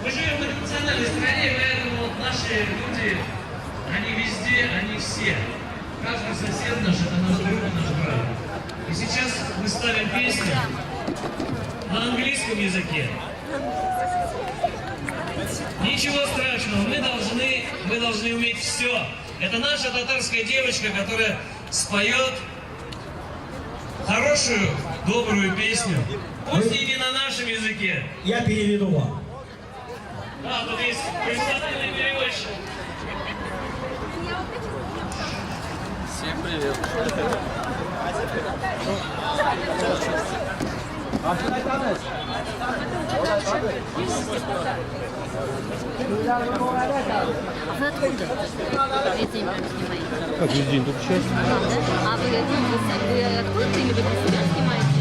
Мы живем в многонациональной стране, поэтому вот наши люди, они везде, они все. Каждый сосед наш, это наш друг, наш брат. И сейчас мы ставим песню на английском языке. Ничего страшного, мы должны уметь все. Это наша татарская девочка, которая споет хорошую, добрую песню. Пусть и не на нашем языке. Я переведу вам. Да, тут есть профессиональный переводчик. Всем привет. А вы откуда? Весь день прям снимаете? Как весь день? Только сейчас. А, да? А вы, ну, вы откуда-то или вы для себя снимаете?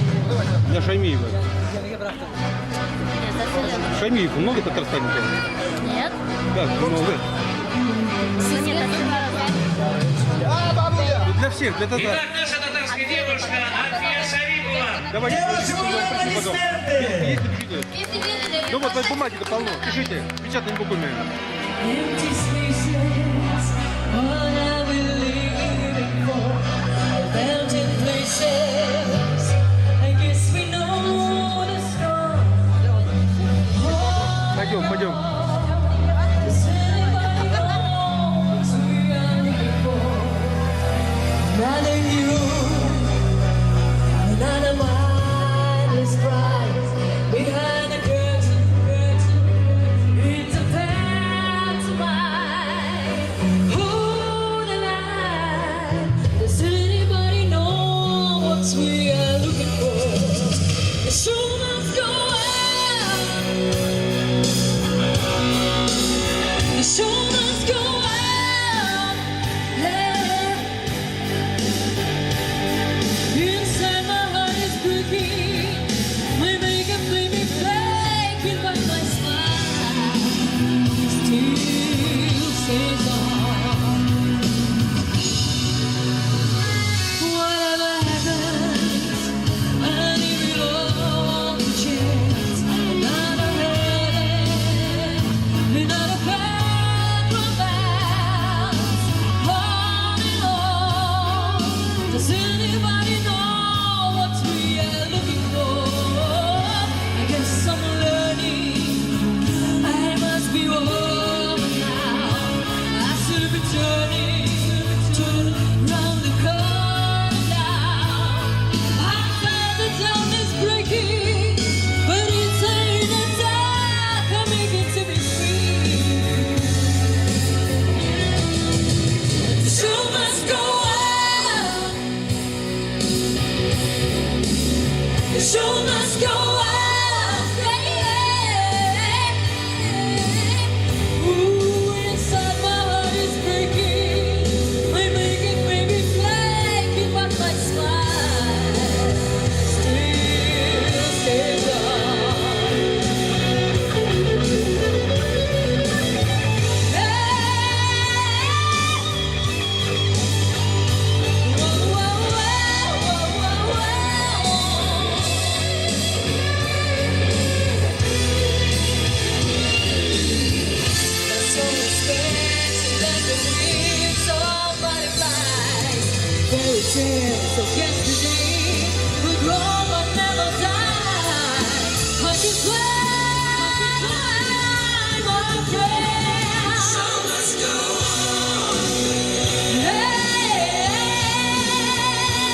Я Шаймиева. Нет, отсюда. Шаймиев много в Татарстане? Нет? Как много? Нет, отсюда. Ну, для всех, для татар. Итак, наша татарская девушка Альфия Шарипова. Давай, Девушка, пишите, аплодисменты! Есть, пишите. Ну вот, бумаги-то полно. Пишите, печатными буквами. Empty spaces, what are we living for? Abandoned places, I guess we know the score. Пойдем, пойдем. Does anybody know what we are looking for? Another you, another mindless cry behind the curtain, curtain. It's a pantomime. Hold the line. Does anybody know what we are looking for? The show must go on. The show must go on. Yeah. Inside my heart is breaking. My makeup may be flaking, but my smile still stays on. Whatever happens, I leave it all to chance. Another headache, another bad romance. On and on. Does anybody know what we are looking for? I guess I'm learning. I must be over now. I should be turning, turn round the corner now. I felt the town is breaking, but it's in the dark. I'm eager to be free. The show must go on. The show must go on. Yeah. Ooh, inside my heart is breaking. My makeup may be flaking, but my smile still stays on. Hey! Whoa, whoa, whoa, whoa, whoa. My soul is dancing like the wings of butterflies. Fairy tales of yesterday will grow but never die. I can fly, my friend. Show must go on. Hey,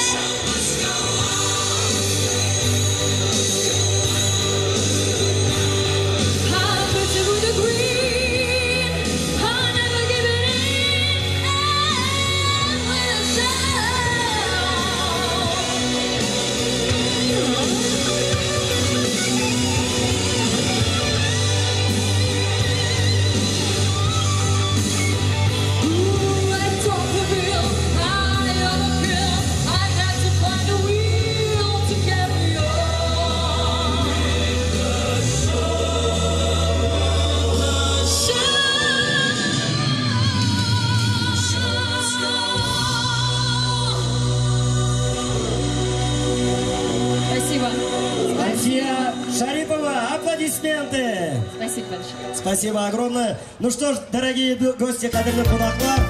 show must go on. I'm busy with the green. I never give it in. And when I shout, Аплодисменты! Спасибо большое. Спасибо огромное. Ну что ж, дорогие гости, кадерле кунаклар,